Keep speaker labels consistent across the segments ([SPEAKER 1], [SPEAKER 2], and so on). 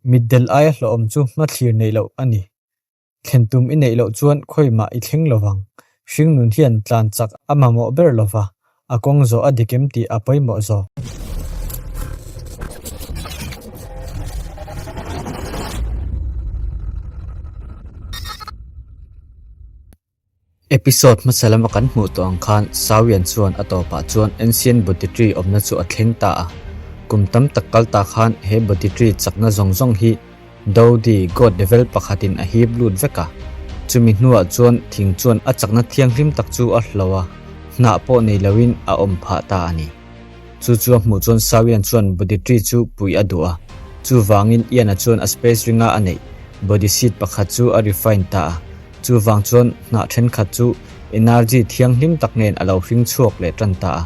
[SPEAKER 1] Mitdel aia hlawhawm chu hmathlir neih loh a ni. Thlen tum i neih loh chuan khawimah i thleng lo vang. Hringnun hian tlan chak a mamawh ber lo va, a kawng zawh a dik em tih a pawimawh zawk. Episode hmasa lama kan hmuh tawh ang khan Sawian chuan a tawpah chuan Ancient Bodhi Tree awmna chu a thleng ta a. Kum tam tak kal ta khan he Bodhi Tree chakna zawng zawng hi Dodi God level pakhatin a hip lut vek a. Chumi hnuah chuan thing chuan a chakna thianghlim tak chu a hlo a, hnah pawh nei loin a awm phah ta a ni. Chu chu a hmuh chuan Sawian chuan Bodhi Tree chu puih a duh a. Chuvangin Ian-a chuan a space ringa a neih Bodhi Seed pakhat chu a refine ta a. Chuvang chuan hnah thenkhat chu energy thianghlim tak nen a lo hring chhuak leh tan ta a.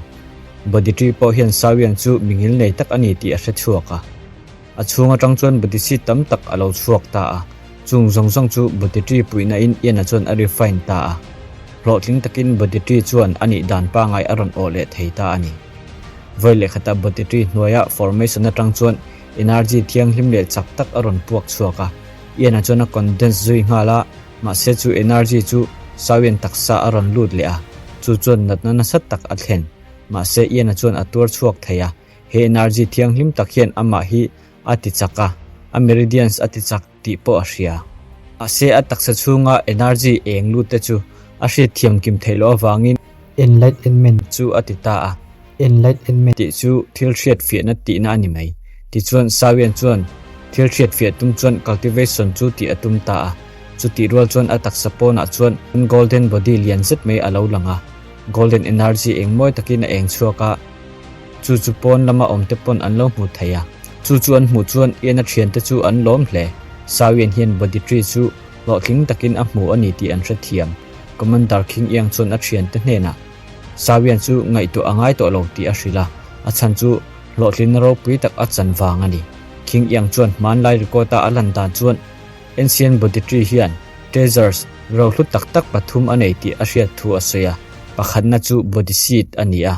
[SPEAKER 1] Bodhi tree pawh hian Sawian chu mi ngil nei tak a ni tih a hre chhuak a. A chhung atang chuan Bodhi seed tam tak a lo chhuak ta a. Chung zawng zawng chu Bodhi tree puihna in Ian-a chuan a refine ta a. Hlawhtling takin Bodhi tree chuan a nih dan pangai a rawn awh leh thei ta a ni. Vawi leh khata Bodhi tree hnuaia formation atang chuan energy thianghlim leh chak tak a rawn puak chhuak a. Ian-a chuan a condense zui nghal a, mahse chu energy chu Sawian taksa a rawn lut leh a, chu chuan natna nasa tak a thlen. Mahse Ian-a chuan a tuar chhuak thei a, he energy thianghlim tak hian amah hi a ti chak a, a meridians a ti chak tih pawh a hria. Mahse a taksa chhunga energy eng lut te chu a hriat thiam kim theih loh avangin
[SPEAKER 2] Enlightenment
[SPEAKER 1] chu a ti ta a.
[SPEAKER 2] Enlightenment.
[SPEAKER 1] Tih chu thil hriatfiahna tihna a ni mai. Tichuan, Sawian chuan thil hriatfiah tum chuan cultivation chu tih a tum ta a. Chutih rual chuan a taksa pawnah chuan golden body lian zet mai a lo lang a. Golden energy eng mawi takin a eng chhuak a, chu chu pawn lama awmte pawn an lo hmu thei a. Chu chu an hmuh chuan Ian-a thiante chu an lawm hle. Sawian hian body tree chu hlawhtling takin a hmu a ni tih an hrethiam. Commander King Iang chuan a thiante hnenah. Sawian chu ngaihtuah a ngai tawh lo tih a hrilh a, a chhan chu hlawhtlinna ropui tak a chan vang a ni. King Iang chuan hmanlai record-a a lan dan chuan Ancient Bodhi Tree hian treasures rohlu tak tak pathum a nei tih a hriat thu a sawi a, pakhatna chu Bodhi Seed a ni a,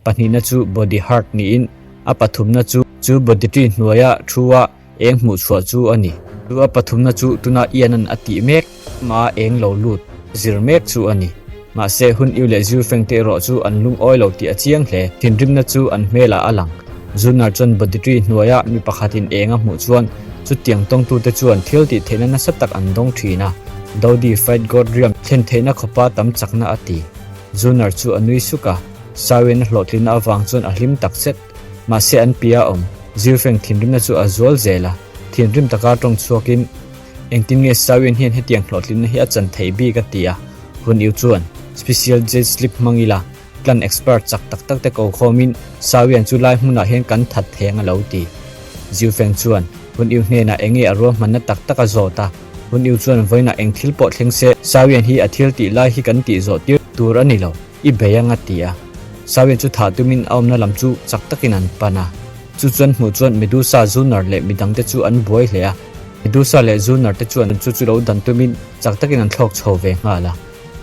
[SPEAKER 1] pahnihna chu Bodhi Heart niin a pathumna chu chu Bodhi Tree hnuaia thu-a eng hmuh chhuah chu a ni. Chu a pathumna chu tuna Ian-a'n a tih mek hmaa eng lo lut zir mek chu a ni. Mahse, hun iu leh zir feng te erawh chu an lungawi lo tih a chiang hle. Thinrimna chu an hmelah a lang. Zunar chuan Bodhi Tree hnuaia mi pakhatin eng a hmuh chuan chutiang tawngtute chuan thil tih theihna nasa tak an dawng thin a, Dodi Fight God Realm thlen theihna khawpa tam chakna a ti. Zunar chu a nui suk a, Sawin a hlawhtlinna avang chuan a hlim takzet. Mahse an piah a awm, Zirfeng thinrimna chu a zual zel a, thinrim taka tawng chhuakin, Engtin nge Sawian hian hetiang hlawhtlinna hi a chan theih bik a ti a, Hun Iu chuan, Special Jade Slip hmang ila, clan expert chak tak tak te ko khawmin Sawian chu lai hmunah hian kan that thei ang a lo ti. Zirfeng chuan, Hun Iu hnenah enge a ruahmanna tak tak a zawt a, Hun Iu chuan vawiinah eng thil pawh thleng se, Sawian hi a thil tih lai hi kan tih zawh tir tur a ni lo. I bei ang a ti a. Sawian chu thah tumin a awmna lam chu chak takin an pan a. Chu chuan hmuh chuan Medusa, Zunar leh midangte chu an buai hle a. Medusa leh Zunar te chuan chu chu lo dan tumin chak takin an thlawk chho ve nghal a.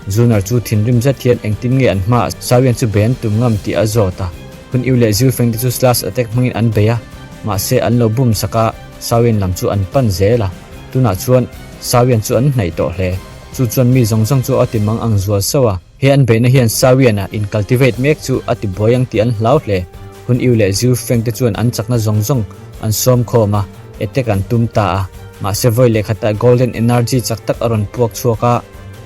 [SPEAKER 1] Zunar chu thinrim zet hian engtin nge an hmaah Sawian chu bei an tum ngam tih a zawt a. Hun Iu leh Zirfeng te chu Slash attack hmangin an bei a, mahse an lo bum sak a, Sawian lam chu an pan zel a. Tunah chuan Sawian chu an hnaih tawh hle. Chu chuan mi zawng zawng chu a ti mang ang zual sauh a. He an beihna hian Sawian-a in cultivate mek chu a ti buai ang tih an hlau hle. Hun Iu leh Ziu Feng te chuan an chakna zawng zawng an sawm khawm a, attack an tum ta a. Mahse vawi leh khatah Golden Energy chak tak a rawn puak chhuak a,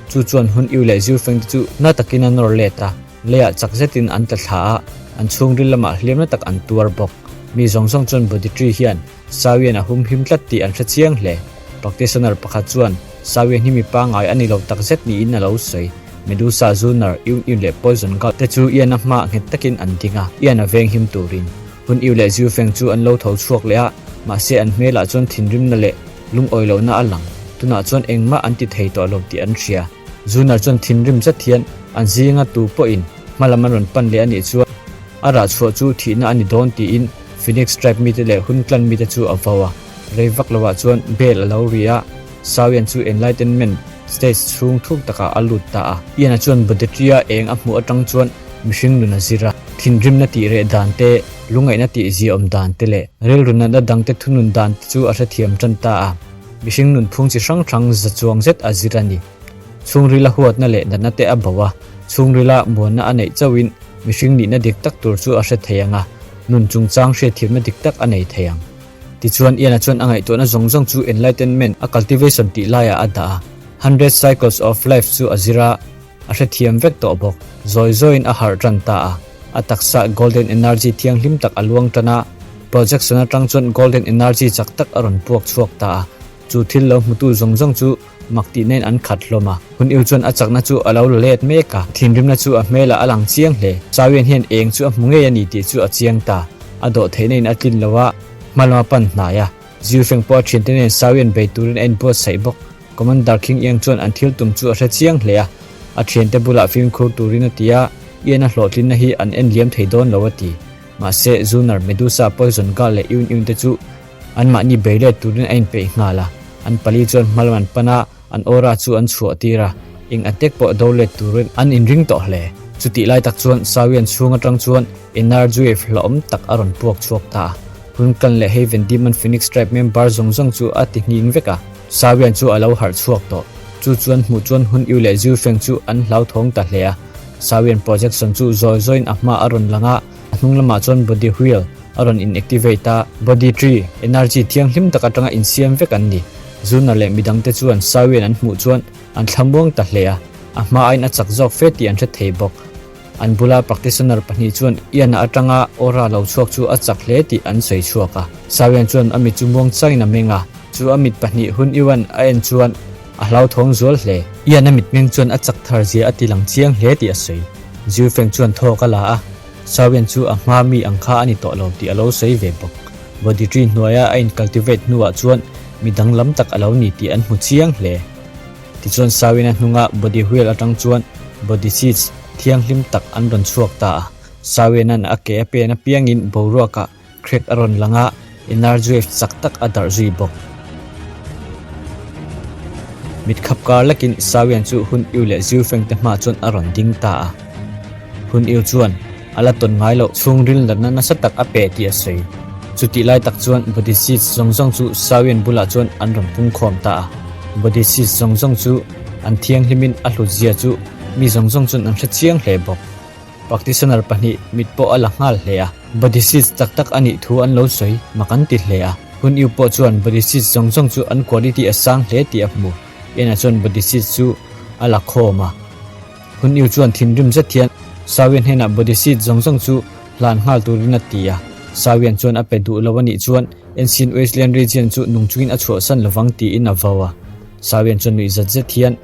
[SPEAKER 1] chu chuan Hun Iu leh Ziu Feng te chu na takin a nawr let a, leiah chak zetin an tla thla a, an chhungril lamah hliamna tak an tuar bawk. Mi zawng zawng chuan Bodhi Tree hian Sawian a humhim tlat tih an hre chiang hle. Practitioner pakhat chuan Sawian hi mi pangngai a ni lo takzet niin a lo sawi. Medusa, Zunar, Yun Yun leh Poison Gulp te chu Ian-a hmaah nghet takin an ding a, Ian-a venghim turin. Hun Yu leh Ziu Feng chu an lo tho chhuak leh a, mahse an hmelah chuan thinrimna leh lungawi lohna a lang. Tunah chuan engmah an ti thei tawh lo tih an hria. Zunar chuan thinrim zet hian an zinga tu pawhin hma lam an rawn pan leh a nih chuan a rah chhuah chu thihna a ni dawn tiin Phoenix tribe mite leh hun clan mite chu a vo a, rei vak lovah chuan bell a lo ri a, Sawian chu Enlightenment stage chhung thuk takah a lut ta a. Ian-a chuan Bodhi-a eng a hmuh atang chuan mihring nun a zir a, thinrimna tih reh dan te, Lungaihna tih ziaawm dan te leh rilru natna dangte thunun dan te chu a hrethiam tan ta a. Mihring nunphung chi hrang hrang za chuang zet a zir a ni. Chhungrila huatna leh natna te a bo a, chhungrila muanna a neih chauhin mihring nihna dik tak tur chu a hre thei ang a, nun chungchang hriatthiamna dik tak a nei thei ang. Tichuan, Ian-a chuan a ngaihtuahna zawng zawng chu Enlightenment a cultivation tih laiah a dah a, Hundred Cycles of Life chu a zir a, a hrethiam vek tawh bawk. Zawi zawiin a harh tan ta a, a taksa golden energy thianghlim tak a luang tan a, projection atang chuan golden energy chak tak a rawn puak chhuak ta a, chu thil lo hmutu zawng zawng chu mak tih nen an khat hlawm a. Hun Iu chuan a chakna chu a lo la let mek a, thinrimna chu a hmelah a lang chiang hle. Chawian hian eng chu a hmu ngei a ni tih chu a chiang ta. A dawh theihna in a tlin lo a, hma lama pan hnai a. Ziufeng pawh a thiante nen Chawian bei turin a inbuatsaih bawk. Commander King Iang chuan an thil tum chu a hre chiang hle a, a thiante bulah fimkhur turin a ti a, Ian a hlawhtlinna hi an en liam thei dawn lo a ti. Mahse, Zunar, Medusa, Poison Girl leh Yun Yun te chu anmahni bei let turin a inpeih nghal a. An pali chuan hma lam an pan a, an aura chu an chhuah tir a, eng a tek pawh do let turin an inring tawh hle. Chutih lai tak chuan Sawian chhung atang chuan energy wave hlauhawm tak a rawn puak chhuak ta a. Hun kan leh Haven Demon Phoenix Tribe member zawng zawng chu a ti nghing vek a. Sawian chu a lo harh chhuak tawh. Chu chuan hmuh chuan Hun Yu leh Zhu Feng chu an hlauthawng ta hle a. Sawian projection chu zawi zawiin a hma a rawn lang a, a hnung lamah chuan body wheel a rawn in activate a. Body tree, energy thianghlim tak atanga insiam vek an ni. Zuna leh midangte chuan Sawian an hmuh chuan an thlamuang ta hle a, a hma aiin a chak zawk fe tih an hre thei bawk. An bula practitioner pahnih chuan Ian-a atanga aura lo chhuak chu a chak hle tih an sawi chhuak a. Sawian chuan a mit chu muang changin a meng a, chu a mit pahnih hun Iwan a en chuan a hlauthawng zual hle. Ian-a mitmeng chuan a chak thar zia a ti lang chiang hle tih a sawi. Ziufeng chuan thawk a la a, Sawian chu a hma mi ang kha a ni tawh lo tih a lo sawi ve bawk. Bodhi tree hnuaia a in-cultivate hnuah chuan mi danglam tak a lo ni tih an hmu chiang hle. Tichuan Sawina hnunga Bodhi wheel atang chuan Bodhi seeds thianghlim tak an rawn chhuak ta a. Sawina'n a ke a pen apiangin boruakah crack a rawn lang a, energy wave chak tak a darh zui bawk. Mit khap kar lekin Sawian chu Hun Iu leh Ziu Feng te hma chuan a rawn ding ta a. Hun Iu chuan a la tawn ngai loh chhungril natna nasa tak a pe tih a sawi. Chutih lai tak chuan Bodhi seeds zawng zawng chu Sawian bulah chuan an rawn pungkhawm ta a. Bodhi seeds zawng zawng chu an thianghlimin a hlut zia chu mi zawng zawng chuan an hre chiang hle bawk. Practitioner pahnih mit pawh a la nghal hle a. Bodhi seeds tak tak a nih thu an lo sawi mak an ti hle a. Hun Yu pawh chuan Bodhi seeds zawng zawng chu an quality a sang hle tih a hmu. Ena chuan Bodhi seeds chu a la khawm a. Hun Yu chuan thinrim zet hian Sawian hnenah Bodhi seed zawng zawng chu hlan nghal turin a ti a. Sawian chuan a pe duh lo a nih chuan Ancient Wasteland Region chu nung chungin a chhuahsan lovang tiin a vau a. Sawian chuan nuih zat zet hian,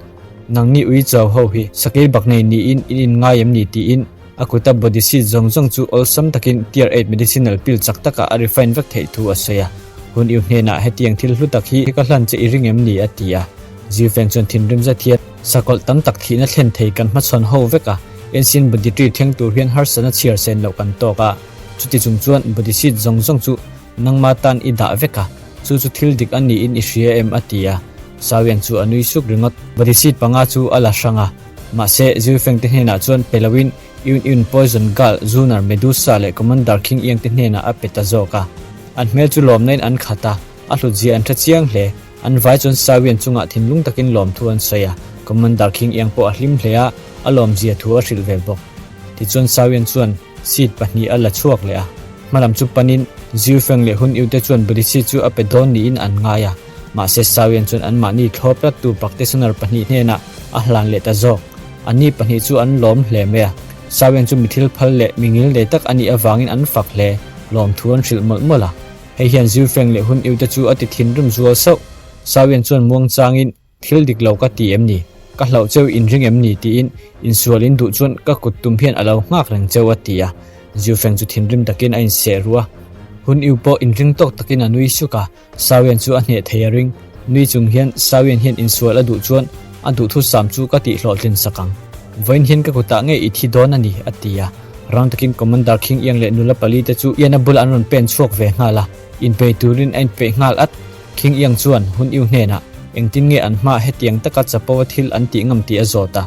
[SPEAKER 1] Nangni ui chau ho hi sakei bak nei niin in inngai em ni? tiin a kuta Bodhi seed zawng zawng chu awlsam takin Tier eight medicinal pill chak takah a refine vek theih thu a sawi a. Hun Yu hnenah hetiang thil hlu tak hi ka hlan che i ring em ni? a ti a. Zifeng chuan thinrim zet hian sakawlh tam tak thihna thlen thei kan hmachhawn ho vek a, Ancient Bodhi tree thleng tur hian harsatna chhiar sen loh kan tawk a, chuti chung chuan Bodhi seed zawng zawng chu nangma tan i dah vek a, chu chu thil dik a niin i hria em a ti a. Sawian chu a nui suk ringawt. Bodhi seed panga chu a la hrang a, mahse Zifeng te hnenah chuan pe loin Yun Yun, Poison Girl, Zunar, Medusa leh Commander King Iang te hnenah a pe ta zawk a. An hmel chu lawmna in an khat a, a hlut zia an hre chiang hle. An vai chuan Sawian chungah thinlung takin lawmthu an sawi a, Commander King Iang pawh a hlim hle a, a lawmzia thu a hrilh ve bawk. Tichuan Sawian chuan seat pahnih a la chhuak leh a, hmalam chu panin Ziu Feng leh Hun Yu te chuan Bodhi seat chu a pe dawn niin an ngai a, mahse Sawian chuan anmahni thlawp tlattu practitioner pahnih hnenah a hlan leh ta zawk. Anni pahnih chu an lawm hle mai a, Sawian chu mi thil phal leh mi ngil nei tak a nih avangin an fak hle, lawmthu an hrilh mawlh mawlh a. Hei hian Ziufeng leh Hun Iu te chu a ti thinrim zual sauh. Sawian chuan muang changin, Thil dik lo ka ti em ni? Ka hlauh cheu inring em ni? tiin insual in duh chuan ka kut tum hian a lo nghak reng cheu a ti a. Ziufeng chu thinrim takin a inseh ruh a. Hun Iu pawh inring tawk takin a nui suk a. Sawian chu a hneh thei a ring. Nui chung hian Sawian hian insual a duh chuan a duhthusam chu ka tihhlawhtlin sak ang. Vawiin hian ka kutah ngei i thi dawn a ni, a ti a. Rang takin Commander Khing Iang leh nula pali te chu Ian-a bulah an rawn pen chhuak ve nghal a, inpei turin a inpeih nghal at. Khing Iang chuan Hun Iu hnenah engtin nge an hmaah hetiang taka chapo a thil an tih ngam tih a zawt a.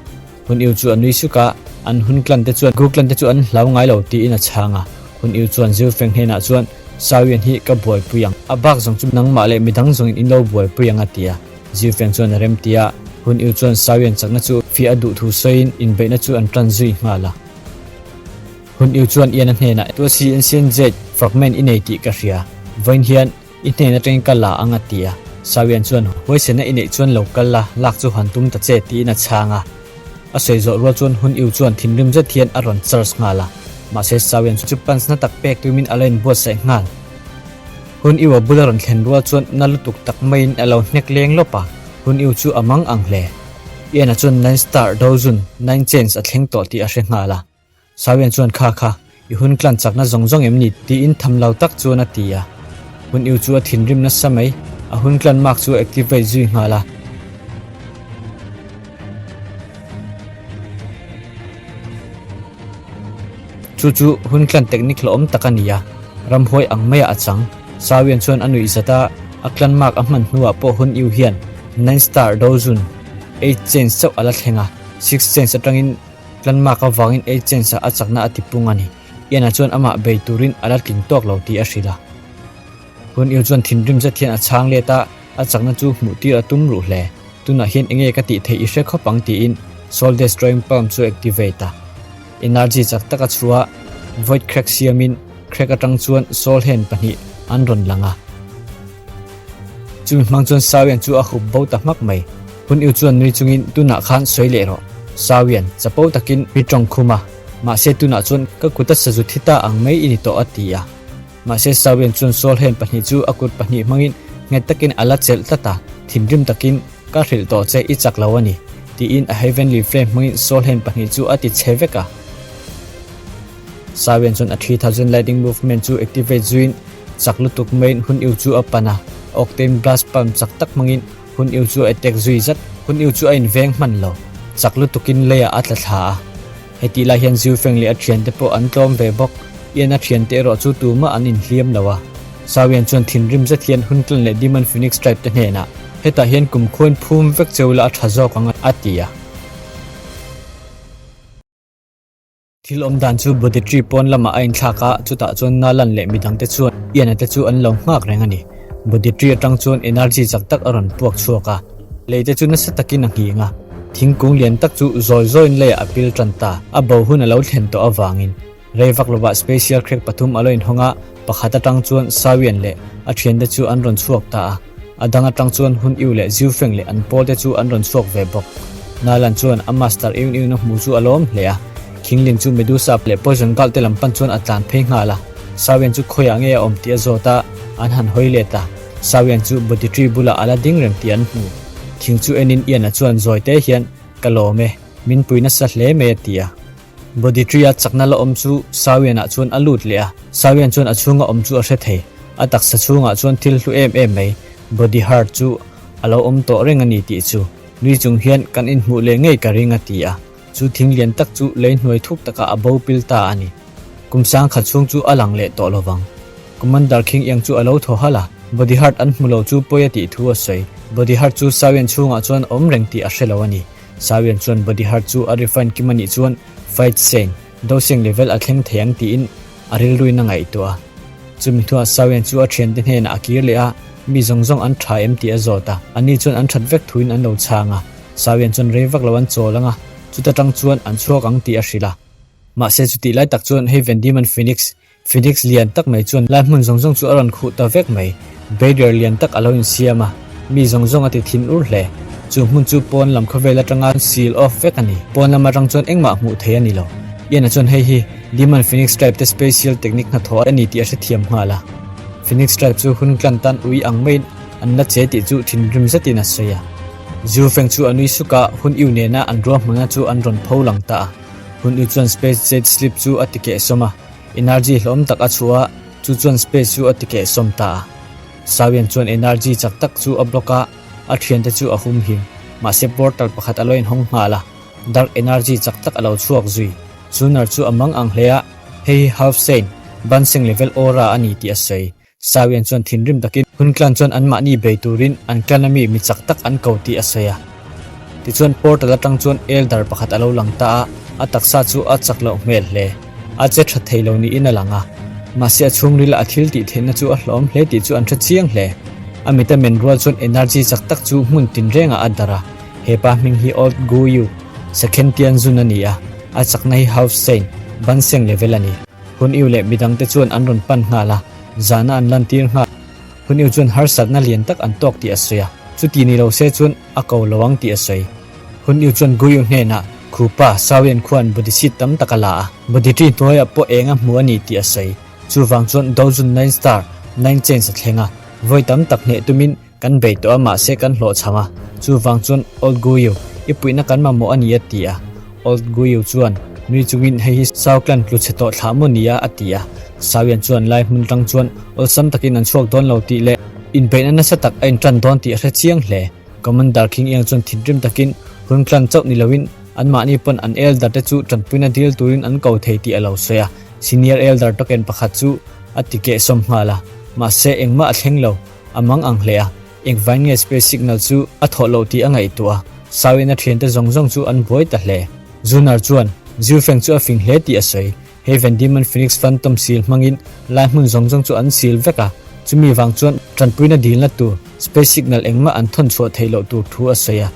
[SPEAKER 1] Hun Iu chu a nui suk a, an hun klan te chuan Gu klan te chu an hlau ngai lo tiin a chhang a. Hun Yu chuan Zhu Feng hnenah chuan, Sawian hi ka buaipui ang, a bak zawng chu nangmah leh midang zawngin in lo buaipui ang a ti a. Zhu Feng chuan a rem ti a, Hun Yu chuan Sawian chakna chu fiah a duh thu sawiin inbeihna chu an tan zui nghal a. Hun Yu chuan Ian-a hnenah, Tuasi Ancient Jade fragment i nei tih ka hria, vawiin hian I hnen atangin ka la ang a ti a. Sawian chuan, Huaisena i neih chuan lo kal la, lak chu han tum ta che tiin a chhang a. A sawi zawh rual chuan Hun Iu chuan thinrim zet hian a rawn charge nghal a. Mahse Sawian chu punch na tak pek tumin a la inbuatsaih nghal. Hun Iu a bula rawn thlen rual chuan na lutuk tak maiin a lo hnek leng lawp a, Hun Iu chu a mang ang hle. Ian-a chuan Nine Star Dozun, Nine Chains a thleng tawh tih a hre nghal a. Sawian chuan kha kha, i hun tlan chakna zawng zawng em ni? tiin tham lo tak chuan a ti a. Hun iu chu a thinrim nasa mai, a hun tlan mark chu a activate zui nghal a. Chu chu hun tlan technique hlawhawm tak a ni a, ramhuai ang maiah a chang. Sawian chuan a nuih zat a, a tlan mark a hman hnuah pawh hun iu hian nine star dozun, eight chains chauh a la thleng a, six chains atangin Tlanmak avangin Agents-a a chakna a tipung a ni. Ian-a chuan amah bei turin a la tling tawk lo tih a hrilh a. Hun Iu chuan thinrim zet hian a chhang let a, a chakna chu hmuh tir a tum ruh hle. Tunah hian enge ka tih theih i hre khawp ang tiin Soul Destroying Palm chu activate a. Energy chak tak a chhuah a, Void Crack siamin crack atang chuan Soul Hand pahnih an rawn lang a. Chumi hmang chuan Sawian chu a hup bo ta hmak mai. Hun Iu chuan nui chungin tunah khan sawi leh rawh. Sawian, chapo takin mi tawng khum a, mahse tunah chuan ka kut a sazu thi ta ang mai i ni tawh a ti a. Mahse Sawian chuan Sawl hen pahnih chu a kut pahnih hmangin nghet takin a la chelh tlat a, thinrim takin ka hrilh tawh che i chak lo a ni, tiin a Heavenly Flame hmangin Sawl hen pahnih chu a ti chhe vek a. Sawian chuan a 3000 Lightning Movement chu activate zuiin chak lutuk maiin Hun Iu chu a pan a, Octane Blast Palm chak tak hmangin Hun Iu chu a attack zui zat. Hun Iu chu a inveng hman lo, chak lutukin leiah a tla thla a. Hetih lai hian Zhu Feng leh a thiante pawh an tlawm ve bawk. Ian a thiante erawh chu tumah an inhliam lo a. Sawian chuan thinrim zet hian Hun Clan leh Demon Phoenix Tribe te hnenah, Hetah hian kumkhuain phum vek cheu la a tha zawk ang a ti a. Thil awm dan chu Bodhi tree pawn lamah a inthlak a, chutah chuan Nalan leh midangte chuan Ian-a te chu an lo nghak reng a ni. Bodhi tree atang chuan energy chak tak a rawn puak chhuak a, lei te chu nasa takin a nghing a, thingkung lian tak chu zawi zawiin leiah a pil tan ta. A bo hun a lo thlen tawh avangin rei vak lovah special crack pathum a lo inhawng a, pakhat atang chuan Sawian leh a thiante chu an rawn chhuak ta a. A dang atang chuan Hun Iu leh Ziu Feng leh an pawl te chu an rawn chhuak ve bawk. Nalan chuan a master Eun Eun a hmu chu a lawm hle a. Khinglin chu Medusa leh Poison Gulf te lam pan chuan a tlan phei nghal a. Sawian chu khawiah nge a awm tih a zawt a, an han hawi let a. Sawian chu Bodhi Tree bulah a la ding reng tih an hmu. Thing chu enin Ian-a chuan zawi te hian, Ka lawm e, min pui nasa hle mai a ti a. Bodhi Tree-a chakna la awm chu Sawian-ah chuan a lut leh a, Sawian chuan a chhunga awm chu a hre thei. A taksa chhungah chuan thil hlu em em mai, Bodhi Heart chu a lo awm tawh reng a ni tih chu nui chung hian kan inhmuh leh ngei ka ring a ti a. Chu thing lian tak chu lei hnuai thuk takah a bo pil ta a ni. Kum sang khat chhung chu a lang leh tawh lo vang. Commander King Yang chu a lo thaw halh a, Bodhi Heart an hmu lo chu pawi a tih thu a sawi. Bodhi Heart chu Sawian chhungah chuan awm reng tih a hre lo a ni. Sawian chuan Body Heart chu a refine kim a nih chuan Fight Sane, Dosing level a thleng thei ang tiin a rilruin a ngaihtuah a. Chumi hnuah Sawian chu a thiante hnenah a kir leh a, mi zawng zawng an tha em tih a zawt a, ani chuan an that vek thuin an lo chhang a. Sawian chuan rei vak lo an chawl ang a, chuta tang chuan an chhuak ang tih a hrilh a. Mahse chutih lai tak chuan hei Van Diemen Phoenix, Phoenix lian tak mai chuan lai hmun zawng zawng chu a rawn khuh ta vek mai. Barrier lian tak a lo insiam a, mi zawng zawng a ti thin ur hle. Chu hmun chu pawn lam khawvel atanga seal off vek a ni. Pawn lam atang chuan engmah hmuh theih a ni lo. Ian-a chuan hei hi Demon Phoenix Tribe te special technique hnathawh a ni tih a hrethiam nghal a. Phoenix Tribe chu hun tlan tan ui ang maiin an la che tih chu thinrim zetin a sawi a. Zhu Feng chu a nui suk a, hun iu nena an ruahmanna chu an rawn pho lang ta a. Hun iu chuan Space Jade Slip chu a ti kehsawm a. Energy hlawm tak a chhuah a, chu chuan space chu a ti kehsawm ta a. Sawian chuan energy chak tak chu a block a, a thiante chu a hum him. Mahse portal pakhat a lo inhawng nghal a, dark energy chak tak a lo chhuak zui. Chunar chu a mang ang hle a, hei hi Half Saint, Banseng level aura a ni tih a sawi. Sawian chuan thinrim takin hun clan chuan anmahni bei turin an clan ami mi chak tak an ko tih a sawi a. Tichuan portal atang chuan elder pakhat a lo lang ta a, a taksa chu a chak loh hmel hle. A che tha thei lo niin a lang a. Mahse a chhungrila a thil tih theihna chu a hlawm hle tih chu an hre chiang hle. A mita men rual chuan energy chak tak chu hmun tinrengah a darh a. He pa hming hi Old Gu Yu, Sakhen Tianzun a ni a, a chakna hi Half Saint, Banseng level a ni. Hun Yu leh midangte chuan an rawn pan nghal a, zahna an lantir nghal. Hun Yu chuan harsatna lian tak an tawk tih a sawi a, chuti ni lo se chuan a ko lo ang tih a sawi. Hun Yu chuan Gu Yu hnenah, Khupa, Sawian khuan Buddhist tam tak a la a, Bodhitri hnuaiah pawh eng a hmu a ni tih a sawi. Chuvang chuan Dozun Nine Star, Nine Chains a thleng a, vawi tam tak hneh tumin kan bei tawh a mahse kan hlawhchham a, chuvang chuan Old Guyu, i puihna kan mamawh a ni a ti a. Old Guyu chuan nui chungin hei hi Sau clan tlu chhe tawh thlah maw ni a a ti a. Sauian chuan lai hmun tang chuan awlsam takin an chhuak dawn lo tih leh inbeihna nasa tak a intan dawn tih a hre chiang hle. Commander King Iang chuan thinrim takin hun clan chauh ni loin anmahni pawn an elder te chu tanpuina dil turin an ko thei tih a lo sawi a. Senior elder token pakhat chu a ti kehsawm nghal a, mahse engmah a thleng lo. A mang ang hle a, engvain nge space signal chu a thawh loh tih a ngaihtuah a, Sauian a thiante zawng zawng chu an buai ta hle. Zunar chuan Ziufeng chu a fing hle tih a sawi. Hei Van Diemen Phoenix Phantom sil hmangin lai hmun zawng zawng chu an sil vek a, chumi vang chuan tanpuina dilna tur space signal engmah an thawn chhuah theih loh tur thu a sawi a.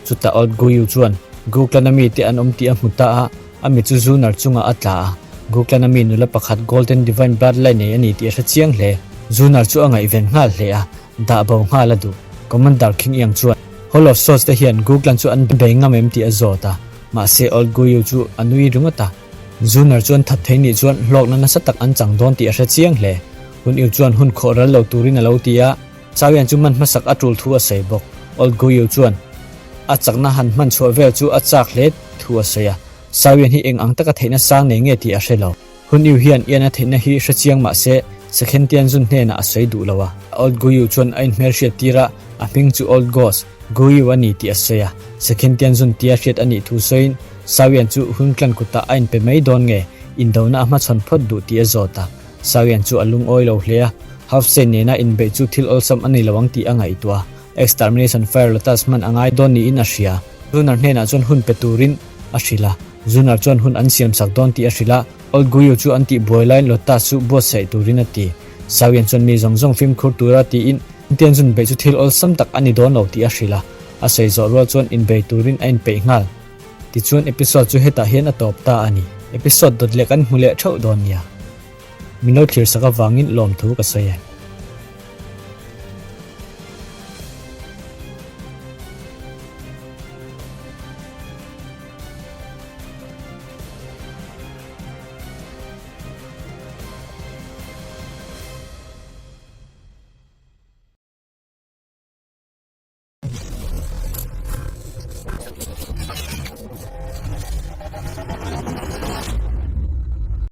[SPEAKER 1] Chutah Old Guyu chuan Guklan-a mite an awm tih a hmu ta a, a mi chu Zunar chungah a tla a. Guklan-a mi nula pakhat Golden Divine Bloodline nei a ni tih a hre chiang hle. Zunar chu a ngaihven nghal hle a, dah bo nghal a duh. Commander King Iang chuan Hall of Swords te hian Guklan chu an bei ngam em tih a zawt a, mahse Old Guyu chu a nui ringawt a. Zunar chuan that thei nih chuan hlawkna nasa tak an chang dawn tih a hre chiang hle. Hun Iu chuan hun khawh ral lo turin a lo ti a. Chawian chu hman hmasak a tul thu a sawi bawk. Old Guyu chuan a chakna han hman chhuah vel chu a chak hle thu a sawi a. Chawian hi eng ang taka theihna sang nei nge tih a hre lo. Hun Yu hian ian a theihna hi hre chiang mah se Sakhen Tianzun hnenah a sawi duh lo a. Old Guyu chuan a inhmelhriat tir a, a hming chu Old Ghost, Guyu a ni tih a sawi a. Sakhen Tianzun tia hriat a nih thu sawiin Chawian chu Hun Clan kutah a inpe mai dawn nge indona a hmachhawn phawt duh tih a zawt a. Sawian chu a lungawi lo hle a, Halfsay nena inbeih chu thil awlsam a ni lo ang tih a ngaihtuah a, Extermination Fire Lotus hman a ngai dawn niin a hria. Zunar hnenah chuan hun pe turin a hrilh a, Zunar chuan hun an siamsak dawn tih a hrilh a, Old Guyu chu an tih buai laiin Lotus chu buatsaih turin a ti. Sawian chuan mi zawng zawng fimkhur tura tiin Tianzun beih chu thil awlsam tak a ni dawn lo tih a hrilh a, a sawi zawh rual chuan inbei turin a inpeih nghal. Tichuan episode chu hetah hian a tawp ta a ni. Episode dawt leh kan hmu leh theuh dawn nia. Min lo thlir sak avangin lawmthu ka sawi e.